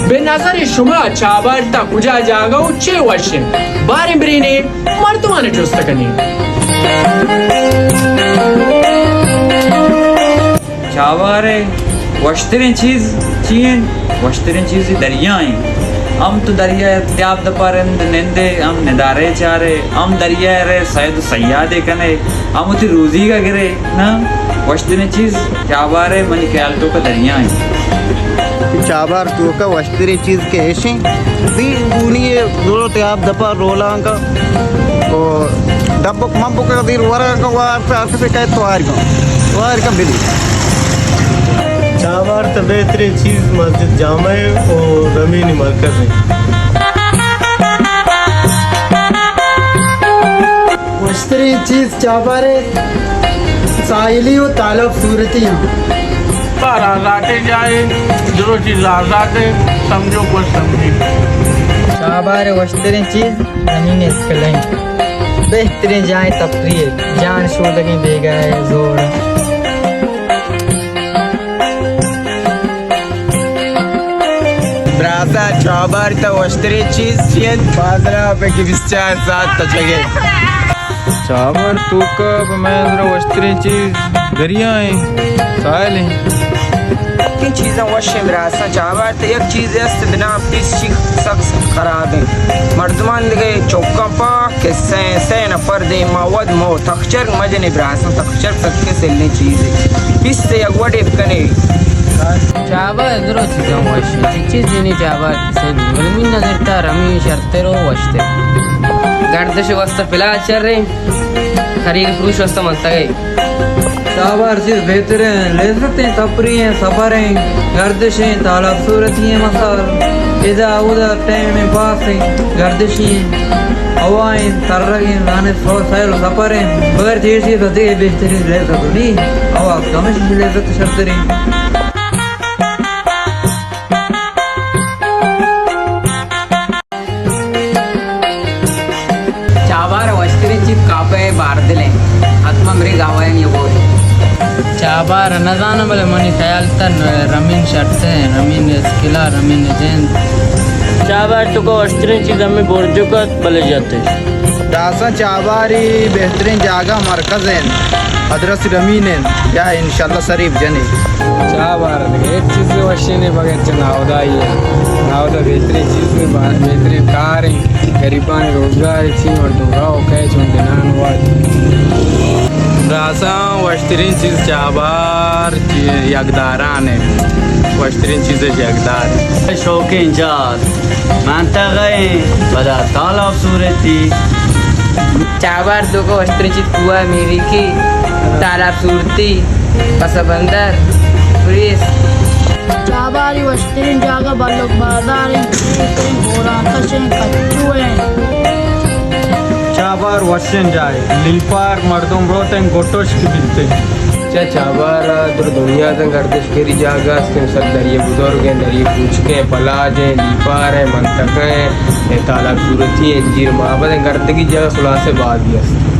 بہ نظر شما چابہار تہ کجا جاگہ و چے وش انت؟ باریں برینیں مردمان جست کنیں۔ چابہار ء وشتریں چیز چی انت؟ وشتریں چیز دریا انت۔ ہم تو دریا ء تیاب دپا رند نندے، ہم ندارے چارے، ہم دریا ء رے سید و صیادے کنے، ہم وتی روزیگ ء گرے۔ نا، وشتریں چیز چابہار ء منی خیال توکا دریا انت۔ چابہار توکا وشتریں چیز کہ ایش انت، دی بونی ء زلو تیاب دپا رولانکا او ڈبک مبک دیر ورانکا وار پہ ہر کسے کئے توار کن، توار کن بلی۔ چابہار تہ بہتریں چیز مسجد جامع ء او رمینی مرکز انت۔ وشتریں چیز چابہار ء ساحلی و تالاب صورتی انت۔ بار آزاتے جائے، درو چیز آزاتے، سمجھو کچھ سمجھی۔ چابہار ء وشتریں چیز زمین اسکلیں۔ بہتریں جائے تفریح، جان شودگیں بیگاہ زور۔ براسا چابہار تہ وشتریں چیز چی انت؟ بازارا پہ کہ بیست چار ساعت تچگے۔ چابہار توکا پہ مئے نظرا وشتریں چیز دریا انت، ساحل انت۔ کہ چیزاں وشیں براسا چابہار تہ یک چیزے است بنا پیس چی سک خراب انت۔ مردمان دگہ چوکاں پاک کہ سئے، سئے نفر دیما وت مو تخچر مجنے براساں، تخچر سکیں سلیں چیزے۔ پیس ء یک وڑے بکنے۔ چابہار درو چیزاں وش انت۔ چک چیز دینی چابہار سیل، بلے من نظر تا رمی شرتر و وشتر۔ گردش واسطہ فلحال شریں، خرید فروش واسطہ منتگے۔ چابہار چیز بہتریں، لذتیں، تفریحیں، سفریں، گردشیں، تالاب صورتی ہیں مثال۔ ادا اودا ٹائم پاس ہیں، گردشی ہیں، ہوا ہیں، ترگ ہیں، زانے سو-، سیل و سفر ہیں۔ بغیر چیز چیز دیگہ بہترین لذت نہیں۔ ہوا کمش لذت شرتریں۔ چابہار ء وشتریں چیز کاپہ ء باردل انت۔ حتما برے گاوایانی گور۔ چابہار ء نزاناں، بلے منی خیال تہ رمین شرتر انت، رمین اسکلا، رمین جند۔ چابہار توکا وشتریں چیز ہمے برجک ات، بلے جتش۔ داساں چابہاری بہتریں جاگہ مرکز انت۔ ادرس رمین انت، یا انشاءاللہ سریب جنے۔ چابہار دگہ ہچ چیزے وشیں نے بغیر چہ ناودائی ء۔ ناودا بہتریں چیز نے، با-، بہتریں کار ہیں، غریبانی روزگار چی، مردم راہ و کئے چون دنان واد۔ راساں وشتریں چیز چابہار چی، یکداران ہیں۔ وشتریں چیز یکدار۔ شوقیں جاز۔ منطقہ ایں، پدا تالاب صورتی۔ چابہار توکا وشتریں چیز کوہ میریکی، تالاب صورتی، پس بندر، پولیس۔ چابہاری وشتریں جاگہ بلوک بازار ایں، چیز ایں، بوران کش ایں، کچو ایں۔ چابہار وشیں جاہے، لیپار مردم روت ایں، گٹوشک بیت ایں۔ چہ چابہار ء در دنیا داں گردشگری جاگہ است انت، سک دریائے بزرگ انت، دریائے کوچک انت، پلاج انت، لیپار انت، منطقہ انت، اے تالاب صورتی انت، انجیر معبد انت، گردگی جاگہ خلاصہ بازی است۔